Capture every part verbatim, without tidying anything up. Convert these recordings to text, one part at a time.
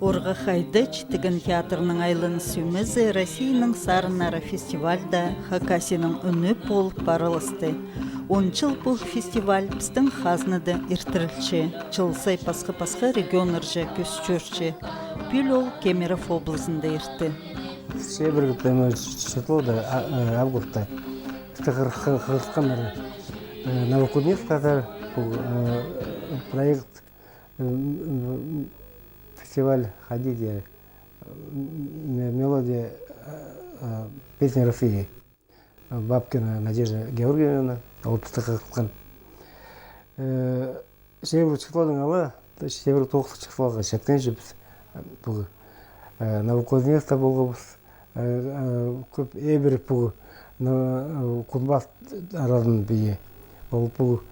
Орғахайда «Читіген» театрның айланыс ӧмезі Россияның сарыннары фестивальда Хакасияның ӱні полып араласты. Он чыл пу фестиваль пістің хазнада иртірілче. Чыл сай пасха-пасха регионнарҷа кӧс чӧрче. Пӱӱл ол Кемерово облазында иртті. Сибіргі тема числода, а, э, августта. Пісті хығыртханнар, э, Новокузнецкада, пу, э, проект, э, м, м, фестиваль хайди, э, м, м, мелодия, э, э, песни России. Бабкина Надежда Георгиевна, ол пісті хығыртхан. Э, сибіргі числодаң ала, сибіргі тоғыс числоға читкенҷе піс, э, пу, э, Новокузнецкта полғабыс, э, э, кӧп ибіре пу, на, э, Кузбасс аразын пиди. Ол пу,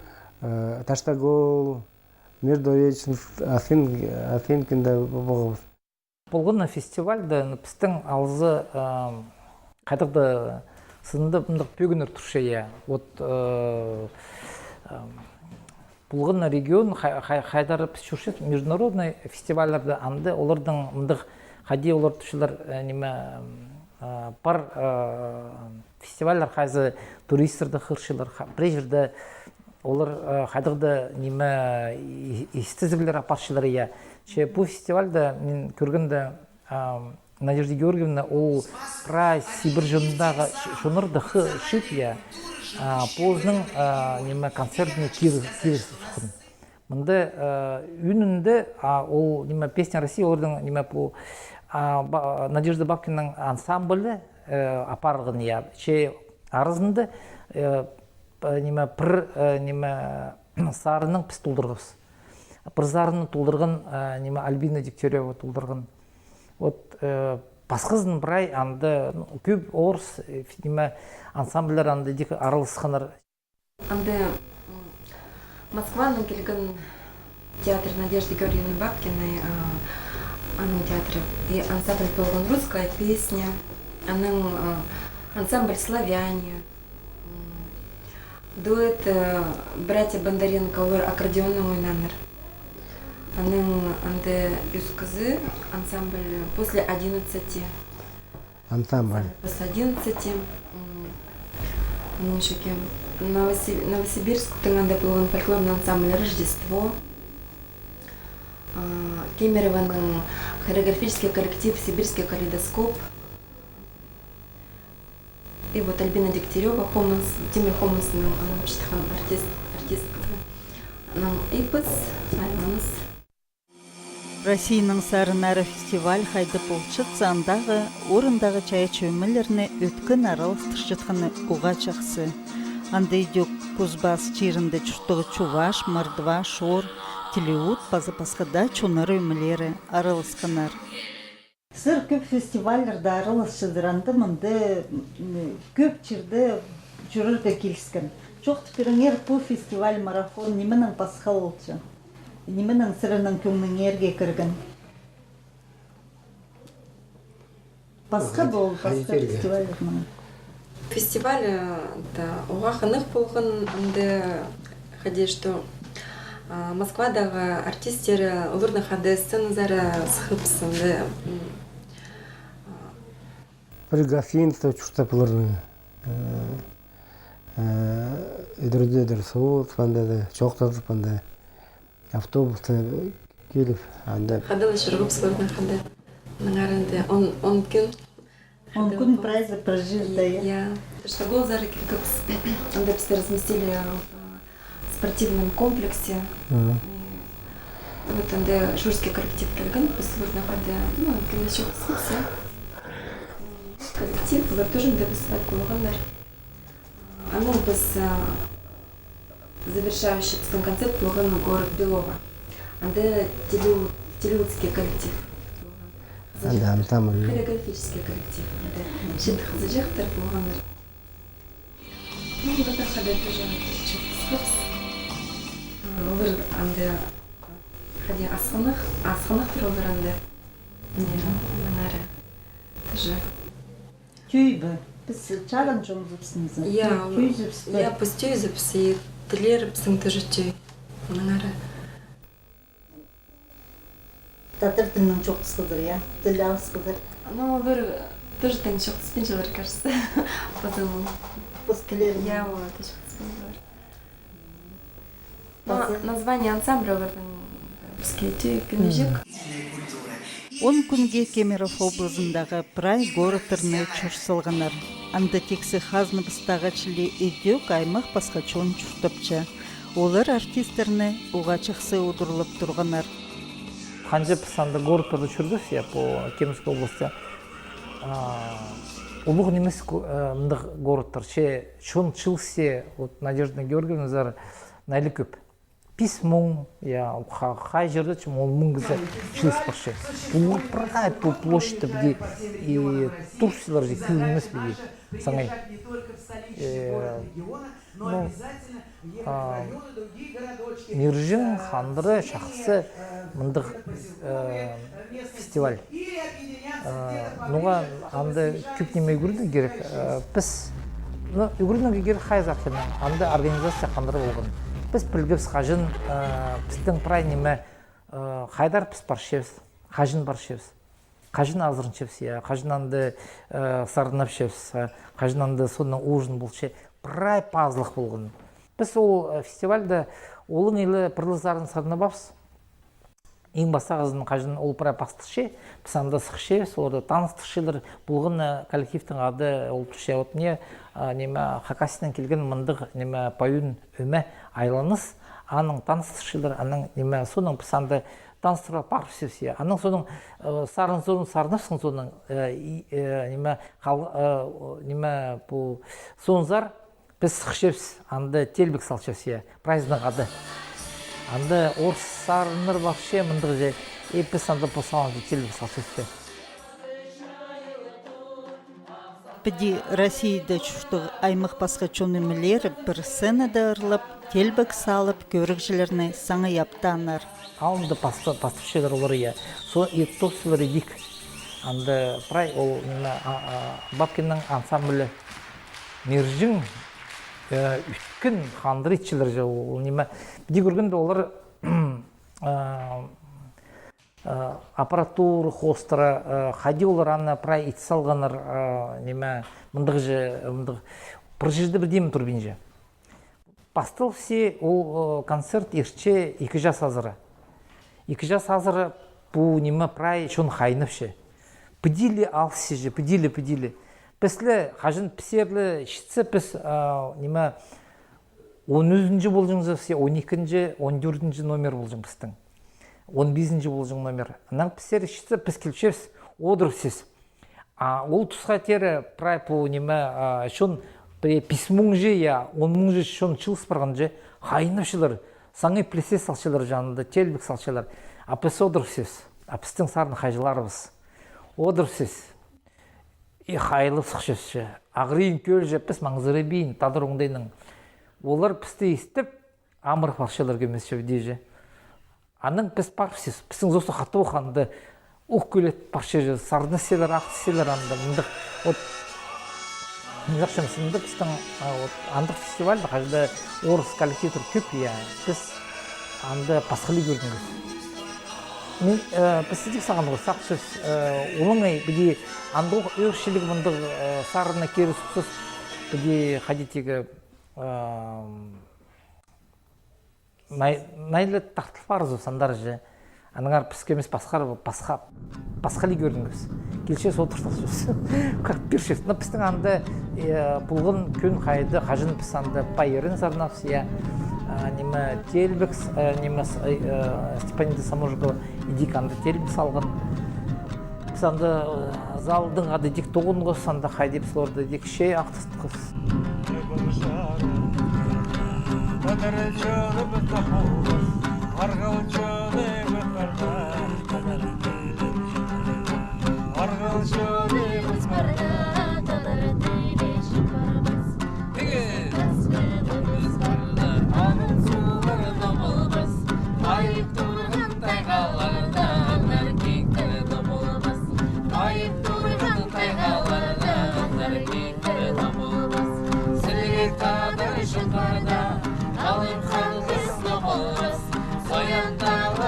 э, Таштагол, Междуреченск, Осин-, Осинкинда полғабыс. Полған на фестивальда, ну, пістің алза, ам, хайдағ-да сынында мындағ пӧгіннер турча, я. Вот, э, ам, полған на регион, хай-, хай-, хайдар піс чӧрчебіс международный фестивальларда, анда оларның мындағ хайди олар тутчалар, э, ниме, м, а, пар, э, фестивальлар, хайзы туристерні хығырчалар, ха-, пірее чирде олар, э, хайдағ-да ниме, и-, истезіглер апарчалар, я. Че пу фестивальда мин кӧргенде, а, Надежда Георгиевна, ол прай Сибирь чонындағы ч-, чоннарны хығырып, я, а, позының, а, ниме, концертіне кир-, киріп сыххан. Мында, а, ӧӧнінде, а, ол, ниме, «Песня России», оларның, ниме, пу, а, Ба-, Надежда Бабкинаның ансамблі, э, апарған, я. Че аразында, э, п-, ниме, пір, э, ниме, сарыннаң піс толдырғабыс. Пір сарынны толдырған, э, ниме, Альбина Дегтярева толдырған. Вот, э, пасхазын прай анда, ну, кӧп орыс, э, ф-, ниме, ансамбльлер анда идӧк араласханнар. Анда, м, Москванаң килген театр Надежды Георгиевны Бабкиной, а, аның театры, и ансамбль полған «Русская песня», анаң, а, ансамбль «Славяне», м, дуэт, э, братья Бондаренко, олар аккордеоннаң ойнааннар. Анаң анда ӱс кізі, ансамбль «После одиннадцати». Ансамбль. «После одиннадцати». М, анаң ещё кем? Новоси-, Новосибирсктің анда полған фольклорный ансамбль «Рождество». А, Кемерованың хореографический коллектив «Сибирский калейдоскоп». И вот Альбина Дегтярева, Хомыс, Тимир Хомыстың, м, читхан артист, артистка. Анаң и піс, айланыс. Россияның сарыннары фестиваль хайди полчатса, андағы орындағы чайаачы ӧмелерні ӧткін араластырчатханы уғаа чахсы. Анда идӧк Кузбасс чирінде чуртағ чуваш, мордва, шор, телеут паза пасха даа чоннар ӧмелері араласханнар. Сірер кӧп фестивальларда араласчазар, анда-мында, м, кӧп чирде чӧрерге киліскен. Чоохтап пиріңер, пу фестиваль, марафон нименең пасха полча? Нименең сірернің кӧңніңерге кірген? Пасха пол, пасха фестивальларның. Фестиваль, э, да, уғаа хынығ полған, анда хайди, что, а, Москвадағы артисттер, э, оларның хада сценазар сыхпас, анда, м, а, пір гостиница чуртап оларның, э, э, идерде-дір суғып, анда даа чоохтазып, анда автобуста киліп, анда. Хада ла чӧргебіс оларның хада. Наңар анда он, он кӱн. Он кӱн прайзы пір чирде, я? Я. Таштаголзар килгебіс. Анда пісті разместили, а, в спортивном комплексе. Ага. И вот анда шурский коллектив килген, піс оларның хада, ну, киле чоохтасхабыс, я. Коллектив, олар тоже анда выступать полғаннар. Анаң піс, а, завершающий пістің концерт полған город Белово. Анда телеу-, телеутский коллектив. Анда ансамбль. Хореографический коллектив. Анда читі хызыҷахтар полғаннар. Ну, вот так, хада тоже чоохтасхабыс. Олар анда хайди асхынах, асхынахтар олар анда. Наңар тоже. Тӧӧй бе? Піс чаран чонзыбыс ниме? Я, тӧӧйзібіс пе? Я, піс тӧӧйзібіс, и тіллер пістің тоже тӧӧй. Наңар. Татар тілінең чоохтасхазар, я? Тіл алысхазар. Ну, олар тоже тең чоохтаспинчалар, кажется. Потом пос тіллерінең. Я, олар да чоохтаспинчалар. Но название ансамбля оларның піске тӧӧй килмеҷек. Он кӱнге Кемерово облазындағы прай городтарны чурсалғаннар. Анда тиксі хазнабыстағы чіли ідӧк аймах пасха чон чуртапча. Олар артисттерні уғаа чахсы удурлап турғаннар. Ханҷа піс анда городтарда чӧрдібіс, я, по Кемеровской области. А, улуғ нимес ку-, э, мындағ городтар. Че чон чыылысча, вот Надежда Георгиевназар найлы кӧп. Пис муң, я, ха-, хай чирде чім он муң кізі чыылыс парча. Пу прай пу площадьта піди и турчалар же, кӧрінмес піди. Саңай. Э, ну, а, мирҷең, хандыра, чахсы мындағ, э, фестиваль. Э, ноға анда кӧп ниме ӱгренерге кирек. Э, піс, ну, ӱгренерге кирек хайзы-да, анда организация хандыра полған. Піс пілгебіс, хаҷан, э, пістің прай ниме, э, хайдар піс парчабыс, хаҷан парчабыс. Хаҷан азыранчабыс, я, хаҷан анда, э, сарнапчабыс, э, хаҷан анда соонаң ужин полча, прай пазылых полған. Піс ол, э, фестивальда олаң ла пір ле сарын сарнабаабыс. Иң пастағызын хаҷан ол прай пасталча, піс анда сыхчабыс, оларда таныстырчалар, полған, э, коллективтің ады ол турча. Вот мына, э, ниме, Хакасиянаң килген мындағ, ниме, пойын ӧме «Айланыс», анаң таныстырчалар, анаң, ниме, соонаң піс анда таныстыра парыбысчабыс, я. Анаң соонаң, э, сарын сарын сарнапчаң соонаң, э, и, э, ниме, хал-, э, ниме, пу соонзар піс сыхчабыс, анда теелбек салчабыс, я, праздник ады. Анда орыс сарыннар парча, мындағ же, и піс анда пос алында теелбек салчабыс, я. Піди Россияда чуртығ аймах пасха чон нимелері пір сценада ырлап, теелбек салып, кӧрігҷілерні саңай аптааннар. Алында паста-, пастапчалар олар, я. Со и тосчалар идӧк. Анда прай ол, ниме, а, а, Бабкиннің ансамблі мирҷең, э, ӱткін хандыра итчелер же ол, ниме. Піди кӧргенде олар, а, э, аппаратура хоостыра, э, хайди олар аны прай ит салғаннар, э, ниме, мындағ же, мындағ, пір чирде пірдеме турбинча. Пасталча ол, э, концерт иртче ікі час азыра. Ікі час азыра пу, ниме, прай чон хайнапча. Піди ле алысча же, піди ле, піди ле. Піс ле, хаҷан піссер ле читсе, піс, э, ниме, он ӱзінҷі полҷаңзар, он ікінҷі, он тӧртінҷі номер полҷаң пістің. Он пизінҷі полҷаң номер. Анаң піссер читсе, піс килчебіс, одырыбысчабыс. А ол тусха теере прай пу, ниме, а, чон, пе-, пис муң же, я, он муң же чон чыылыс парған же, хайнапчалар, саңай піліс салчалар же, анда теелбек салчалар. А піс одырыбысчабыс. А пістің сарын хайҷыларыбыс. Одырыбысчабыс. И хайылып сыхчабыс че. Ағырин кӧӧл же, піс маңзырабин, тадар оңдайнаң. Олар пісті истіп, амыр парчалар кӧмес че, піди же. Анаң піс парыбысчабыс, пістің зоостығ хатығ анда ох кӧлет парча же, сарнасчалар, ахтасчалар анда, мындағ. Вот, мин сағынчам, сынында пістің, а, вот, андағ фестивальда, хайда орыс коллективтер кӧп, я, піс анда пасхалығ кӧрдібіс. Мин, э, піс идӧк сағынғабыс, сағынчабыс, э, олаңай, піди, андағ ӧрчіліг мындағ, э, сарынны кирі сухсас, піди, хайди тигі, э, най-, найлы тартыл парза сандар же. Аннаңар піске нимес, пасха, пасха, пасхалығ кӧрдібіс. Килчебіс, одыртылчабыс. Хығырып пирчебіс. Но пістің анда, э, полған кӱн хайда, хаҷан піс анда пайырын сарнабыс, я, а, ниме, теелбек, э, ниме, с-, э, э, Степанида Саможикова идӧк анда теелбек салған. Піс анда, э, залдың ады идӧк тоғынғабыс, анда хайди піс оларда идӧк чай ахтастығабыс. Айып турған тайғаларда аңнар киктер тобылбас. Айып турған тайғаларда аңнар киктер тобылбас. Сіліг тадар чондарда алып халғыс тобылбас. Соян тал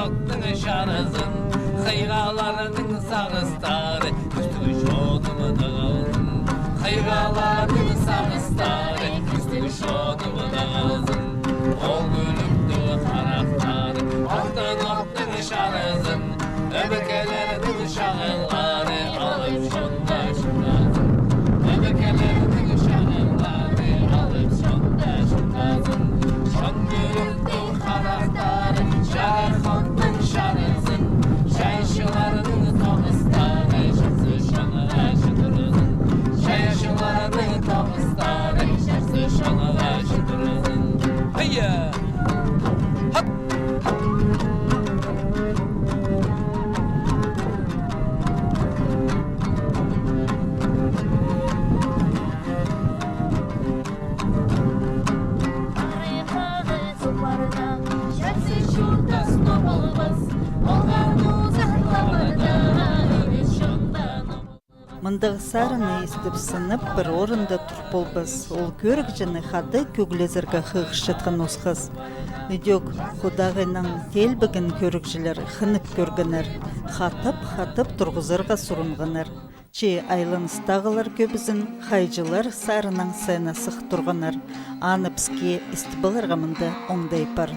Оттың чарызын, хыйғаларның сағыстары, кӱстіг чонымда ағылзын. Хыйғаларның сағыстары, кӱстіг чонымда ағылзын. Ол кӱлӱктіг харахтары, алтын оттың чарызын, ӧбекелернің чағыллары алып чонда чуртазын. Ӧбекелернің чағыллары алып чонда чуртазын. Чон кӱлӱктіг харахтары, чарых оттың чарызын, чайаачыларның тоғыстары чахсы чонға читірзін. Чайаачыларның тоғыстары чахсы чонға читірзін. Хайя! Хат! Мындағ сарынны истіп сынап, пір орында тур полбас. Ол кӧрігҷіні хада кӧглезерге хығырчатхан осхас. Ідӧк Худағайның теелбегін кӧрігҷілер хынып кӧргеннер, хатап-хатап турғызарға сурынғаннар. Че айланыстағылар кӧбізін хайҷылар сарынның сценазығ турғаннар. Аны піске истіп аларға мында оңдай пар.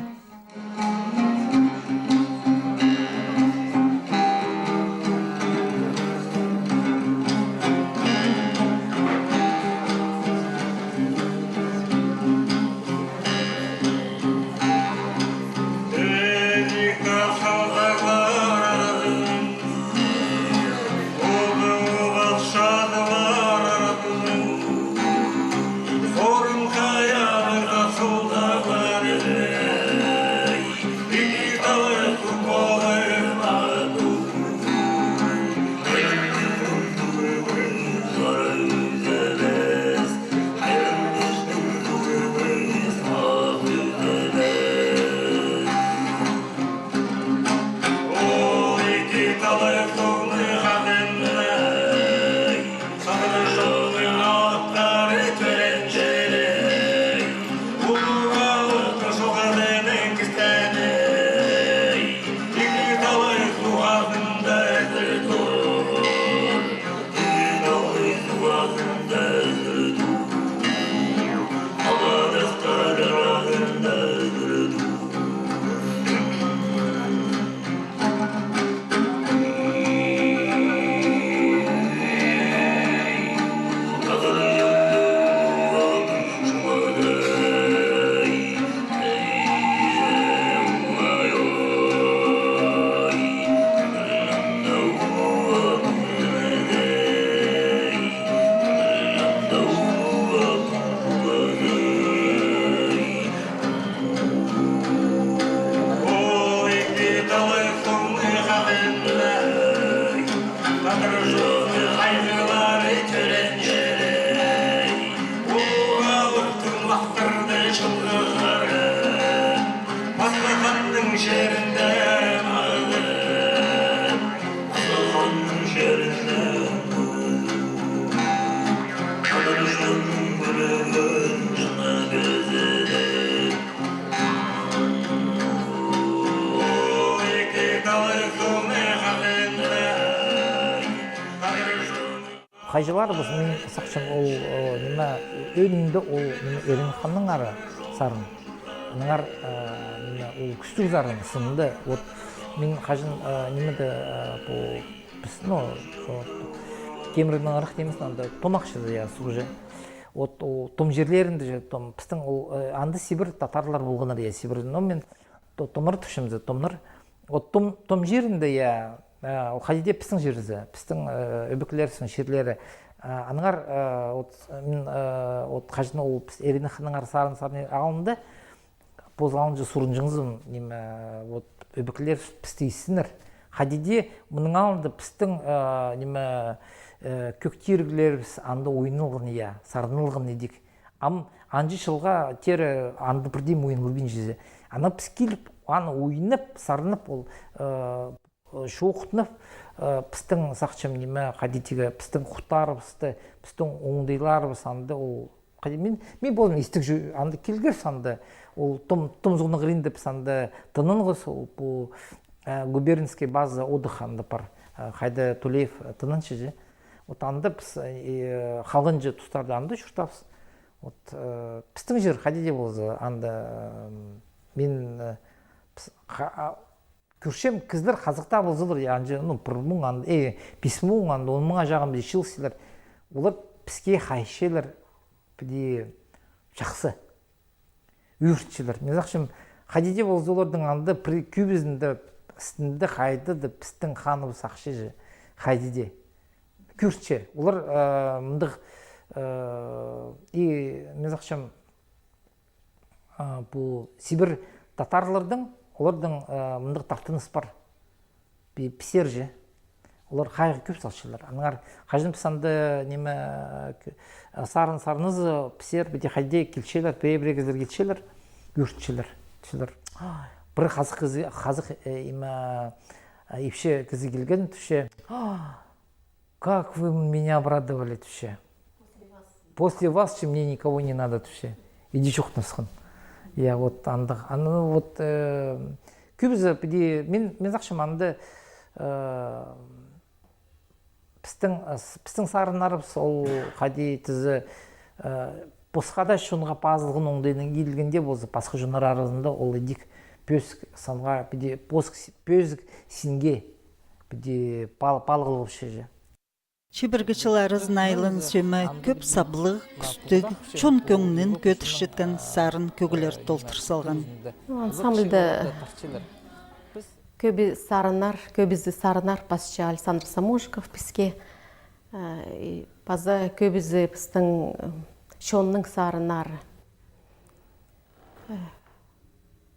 Хайҷыларыбыс, мин сағынчам, ол, о, ниме, ӧӧнінде ол, ниме, Эренханнаңар сарын. Аннаңар, э, ниме, ол кӱстіг сарын сынында. Вот, мин хаҷан, э, нимеде, э, пу, піс, ну, вот, Кемернің ырах тимес, анда Том ахчазы, я, суғ же. Вот, о, Том чирлерінде же, Том, пістің ол, э, анда Сибір татарлар полғаннар, я, Сибір. Но мин то-, Томнар тіпчем зе, Томнар. Вот Том, Том чирінде, я, э, ол хайди дее пістің чирібіс, пістің, э, ӧбекелерібістің чирлері. Э, аннаңар, э, вот, мин, э, вот хаҷан ол піс Эренханнаңар сарын, сарын алнында, позы алынҷа сурынҷаңзым, ниме, вот, ӧбекелер пісті истіннер. Хайди дее, мының алнында пістің, э, ниме, э, кӧг тиріглерібіс анда ойналған, я, сарналған идік. Ам анҷа чылға теере анда пірдее ойналбинча зе. Ана піс киліп, аны ойнап, сарнап, ол, э, чоохтанып, э, пістің, сағынчам, ниме, хайди тигі, пістің хустарыбысты, пістің оңдайларыбыс анда, ол, хайди, мин, мин ползам истіг чӧ-, анда килгебіс анда, ол Том, Том суғның хыринда піс анда тынанғабыс, ол, пу, э, губернский база отдыха анда пар, э, хайда Тулеев, э, тынанча чи. Вот анда піс, э, халғанҷы тустарда анда чуртаабыс. Вот, э, пістің чир хайди дее полза, анда, э, мин, э, піс-, ха-, а, кӧрчем, кізілер хазых таа ползалар, я, анҷа, ну, пір муң анда, э, пис муң анда, он муңға чағын пиди чыылысчалар. Олар піске хайчалар, пиди чахсы. Ӱгренчелер. Мин сағынчам, хайди дее полза олардың анда пір кӧбізінде, істінде, хайда да пістің ханыбыс сағынча, хайди дее. Кӧрче. Олар, э, мындағ, э, и мин сағынчам, э, пу Сибирь татарларның, олардың, э, мындағ тартыныс пар. Пі-, пісерҷе. Олар хайығ кӧп салчалар. Аннаңар хаҷан піс анда ниме, к-, сарын сарназа, пісер, пиди хайди килчелер, пірее-пірее кізілер килчелер, ӱгренчелер. Чылар. Ай. Пір хазых кізі, хазых, э, име, э, ипчі кізі килген, тіпче: «А, как вы меня обрадовали», тіпче. «После вас, чем мне никого не надо», тіпче. Иди чоохтасхан. Я, вот андағ. Аны вот, э, кӧбізі пиди, мин, мин сағынчам анда, э, пістің, э, с-, пістің сарыннарыбыс ол хайди тізе, э, пасха даа чонға пазылған оңдайнаң иділген дее полза, пасха чоннар аразында ол идӧк пӧзік санға, пиди пӧзік с-, пӧзік синге, пиди пал-, палғалығ полча чи. Чибіргі чыл аразын айлан сӧме кӧп саблығ, кӱстіг, чон кӧңнін кӧдірчеткен сарын кӧглер толдыр салған. Ансамбльда кӧбі сарыннар, кӧбізі сарыннар пасча Александр Саможиков піске, э, и паза кӧбізі пістің, э, чонның сарыннары. Э,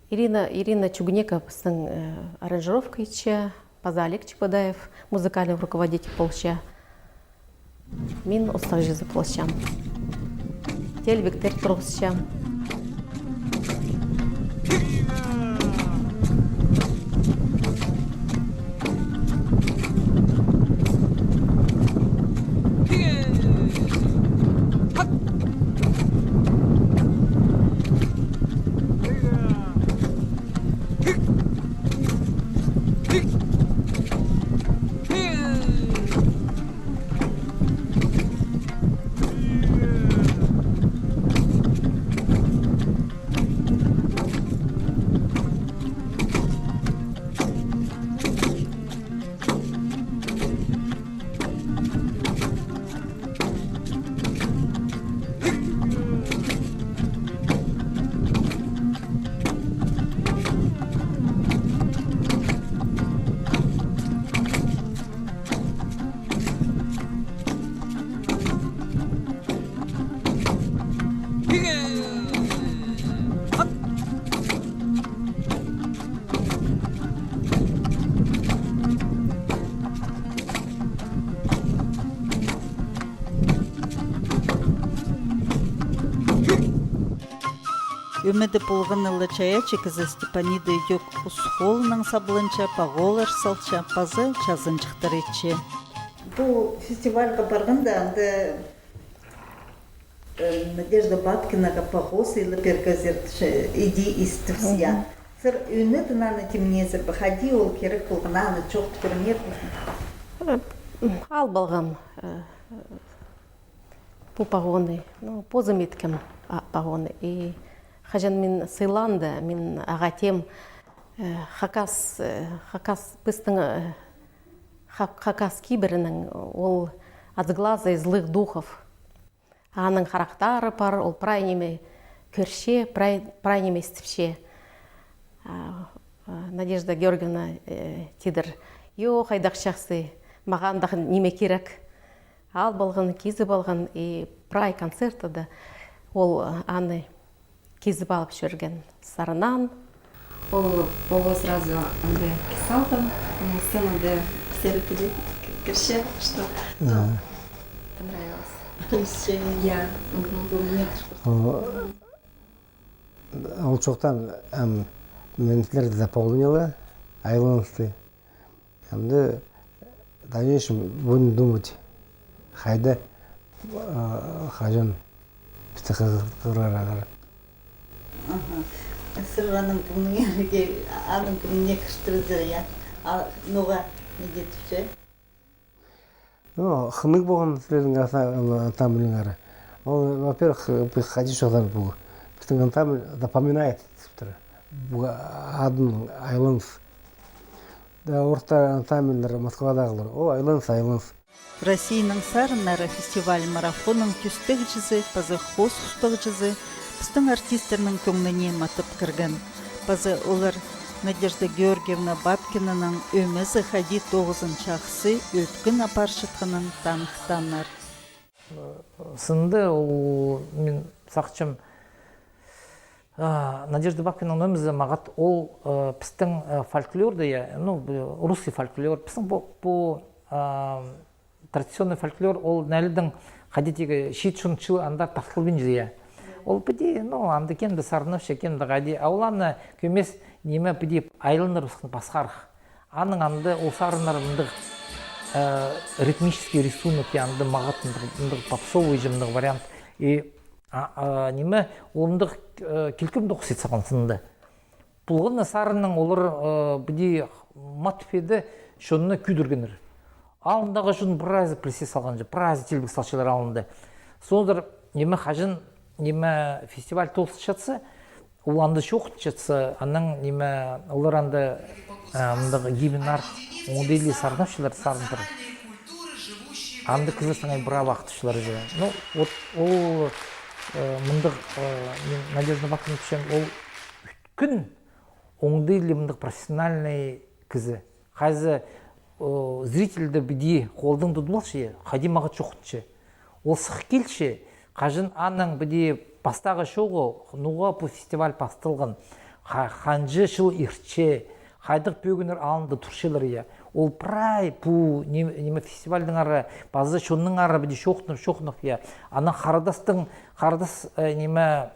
Ирина, Ирина Чугунекова пістің, э, аранжировка итче, паза Олег Чебодаев музыкальный руководитель полча. Мин устағҷызы полчам. Теелбектер турғысчам. Ӧмеде полған ла чайаачы кізі Степанида Йӧк ус холынаң сабланча, пағолар салча, паза чазанҷыхтар итче. Пу фестивальға парғанда, анда, э, Надежда Бабкинаға паға сыйлап пиргезер, тіпче, иди истібіс, я. Мгм. Сірер ӧнетін аны тимнеезер бе, хайди ол кирек полған, аны чоохтап пиріңер бе? Э, м, ал полған, э, пу пағоны, ну, позым иткем, а, пағоны. И хаҷан мин сыйлаанда, мин ағаа теем, э, хакас, э, хакас, пістің, э, ха-, хакас кибірінің ол «От глаза и злых духов». Аның харахтары пар, ол прай ниме кӧрче, прай, прай ниме істіпче. А, а, Надежда Георгиевна, э, тидір: «Йо, хайдағ чахсы, мағаа андағ ниме кирек». Ал полған, кизіп алған, и прай концертада ол, а, аны кизіп алып чӧрген сарынаан. Ол, ол сразу анда кис салған, м, сценада кізілер піди кірче, что, ну, понравилось. Кірче. Я. Мгм. Ол, ол чоохтаан, ам, минутларда дополнила, айланысты. Анда дальнейшем будем думать, хайда, а, хаҷан пісті хығырарға. Аха. Сірер аның кӧңніне, аның кӧңніне кірістірдіңер, я? А, ноға, не тіпче? Ну, хынығ полған сірернің ансамбльіңер. Ол, во-первых, піс хайди чоохтар пу. Пістің ансамбль напоминает, тіптір. Пу адын айланыс. Да, орыстар ансамбльдер, Москвадағылар. О, айланыс, айланыс. Россияның сарыннары фестиваль-марафонның тӧстегҷізі паза хоос устағҷызы пістің артистернің кӧңніне матап кірген. Паза олар Надежда Георгиевна Бабкинаның ӧмезі хайди тоғызынҷы ахсар ӧткін апарчатханын таныхтааннар. Сынды ол, мин сағынчам, а, Надежда Бабкинаның ӧмезі мағат ол, а, пістің, а, фольклорда, я, ну, бу русский фольклор, пістің пу, пу, а, традиционный фольклор, ол нәлдің хайди тигі чиит-чон чыл андар тартылбинча, я. Ол піди, ну, анда кем-де сарнапча, кем-де хайди. А ол аны кӧмес, ниме, піди айландырыбысхан пасхарах. Аның анда ол сарыннар мындағ, э, ритмический рисунок, я, анда мағат мындағ, мындағ попсовый же мындағ вариант. И, а, а, ниме, ол мындағ, э, килкім тоғыс ит салған сынды. Полған на сарынның олар, э, піди мат педе чонны кӱдіргеннер. Алындағы чон прайзы піліс салғанҷа, прайзы тілбек салчалар алында. Сондар, ниме, хаҷан, ниме, фестиваль тоозылчатса, ол анда чоохтанчатса, анаң, ниме, олар анда, э, мындағ гимн артып, оңдайлы сарнапчалар, сарнап. Анда кізі саңай браво ахтапчалар же. Ну, вот ол, э, мындағ, э, мин Надежда Бабкина тіпчем, ол кӱн оңдайлы мындағ профессиональный кізі. Хайзы, э, зрительді піди холдаң тудып алча, хайди мағат чоохтанча. Ол сых килче, хаҷан аның піди пастағы чооғы, ноға пу фестиваль пасталған, ха-, ханҷа чыл иртче, хайдағ пӧгіннер алында турчалар, я. Ол прай пу ниме, ниме фестивальдаңар, паза чоннаңар піди чоохтанып, чоохтанып, я. Анаң харадастың, харадас, э, ниме,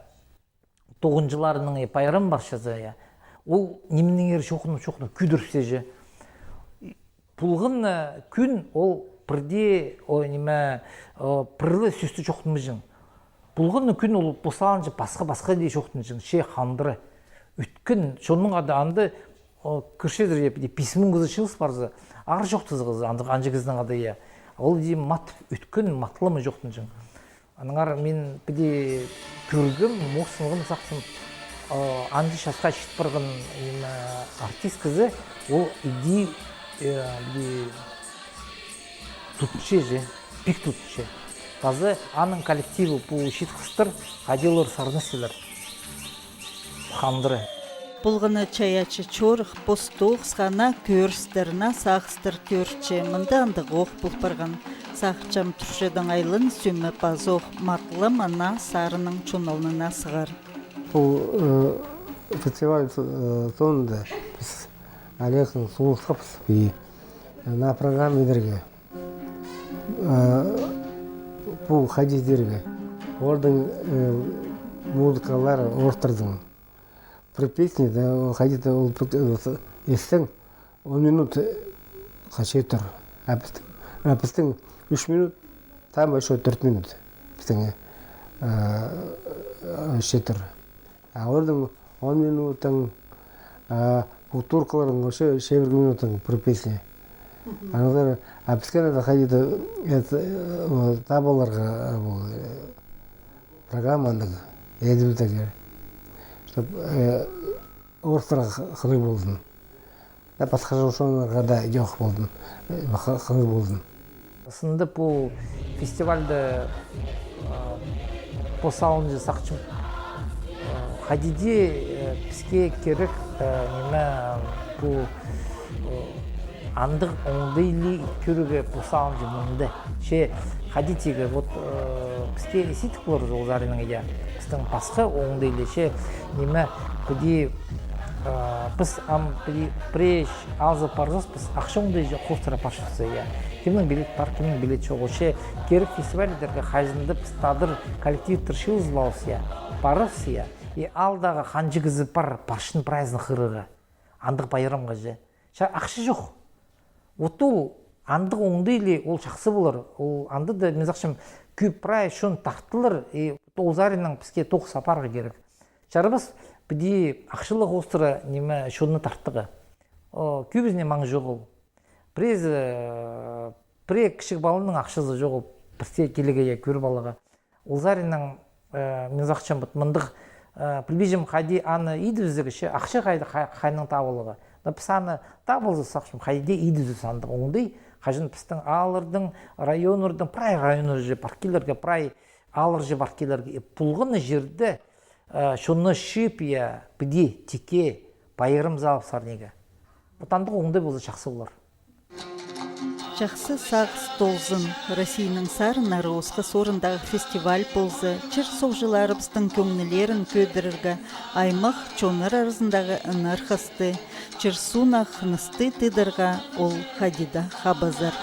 тоғынҷыларының, э, пайрам парчаза, я. Ол нименеңер чоохтанып, чоохтанып, кӱдіріпсе же. Полған, э, кӱн ол пірдее, о, ниме, э, пірле сӧсті чоохтанмаҷаң. Полған кӱн ол пос алынҷа пасха-пасха даа чоохтанҷаң, че хандыра. Ӧткін, чонның ады анда, о, кірчезер, я, піди пис муң кізі чыылыс парза, ағыр чоохтазығ кізі, анда, анҷа кізінің ады, я. Ол дее мат, ӧткін, матлама чоохтанҷаң. Аннаңар мин піди кӧргем, морсынғам сағынчам, а, анҷа часха чит парған, ниме, артист кізі, ол иди, э, піди тутча же, пик тутча. Паза аның коллективі пу чиит хыстар, хайди олар сарнасчалар. Хандыра. Полған на чайаачы чорых пос тоғысха на кӧрістер, на сағыстар кӧрче, мында андағ ох пол парған. Сағынчам, Турчадаң айланыс ӧме пазох матлама на сарынның чон алнына сығар. Пу, э, фестиваль, э, соонда піс Олегтең сулысхабыс, и, э, на программа идерге. Э, пу хайди идерге. Олардың, э, музыкалары орыстарның. Пір песня, да, ол хайди-да ол пік-, э, с-, эстең, он минут, э, ха, читір. А пістің, а пістің ӱс минут, там ещё тӧрт минут. Пістің, э, э, читір. А олардың он минуттың, а, пу туркалардың вообще чибіргі минуттың пір песня. Анаң, а піске надо хайди-да, это, э, табаларға, э, пу, э, программаның, эдібірдегі, чтоб, э, орыстарға хынығ ползын. Да, пасха чоннарға да идӧк ползын, э, ха-, хынығ ползын. Сынды пу фестивальда, э, пос алынҷа сағынчам, э, хайди дее, э, піске кирек, э, ниме, пу, э, андағ оңдайлы ит кӧрерге пос алынҷа мында. Че хайди тигі, вот, э, піске ис идік полар ол саринаң, я. Пістің пасха оңдайлы, че, ниме, піди, э, піс ам піди пірее алза парзабыс, піс ахча оңдайҷа хоостыра парчабыс, я. Кемнің билет пар, кемнің билет чоғыл. Че кирек фестивальдерге хаҷан даа піс тадар коллективтер чыылызып алабыс, я. Парабыс, я. И аалдағы ханҷа кізі пар, парчаң прайзын хығырарға. Андағ пайрамға же. Ча, ахча чох. Вот ол андағ оңдайлы, ол чахсы полар. Ол анда даа, мин сағынчам, кӧп прай чон тартылар, и ол саринаң піске тоғыс апарарға кирек. Чарабас піди ахчалығ хоостыра, ниме, чонны тартарға. О, кӧбізіне маң чоғыл. Пірезі, э, пірее кічіг паланың ахчазы чоғыл, пірсі килерге я кӧріп аларға. Ол саринаң, э, мин сағынчам, вот мындағ, э, пілбинчем, хайди аны идібізерге, че ахча хайда, хай-, хайдаң таап аларға. Но піс аны таап алза, сағынчам, хайди идібізерге андағ оңдай, хаҷан пістің аалларның, районнарның, прай районнарҷа пар килерге, прай аалларҷа пар килерге. И полған на чирде, э, чонны чыып, я, піди тикке пайрам салып сарнирға. Вот андағ оңдай полза, чахсы полар. Чахсы сағыс толзын. Россияның сарыннары осхас орындағы фестиваль полза, чир сооғҷыларыбыстың кӧңнілерін кӧдірерге, аймах чоннар аразындағы ынархасты, чир-суунах хынысты тыыдарға ол хайди даа хабазар.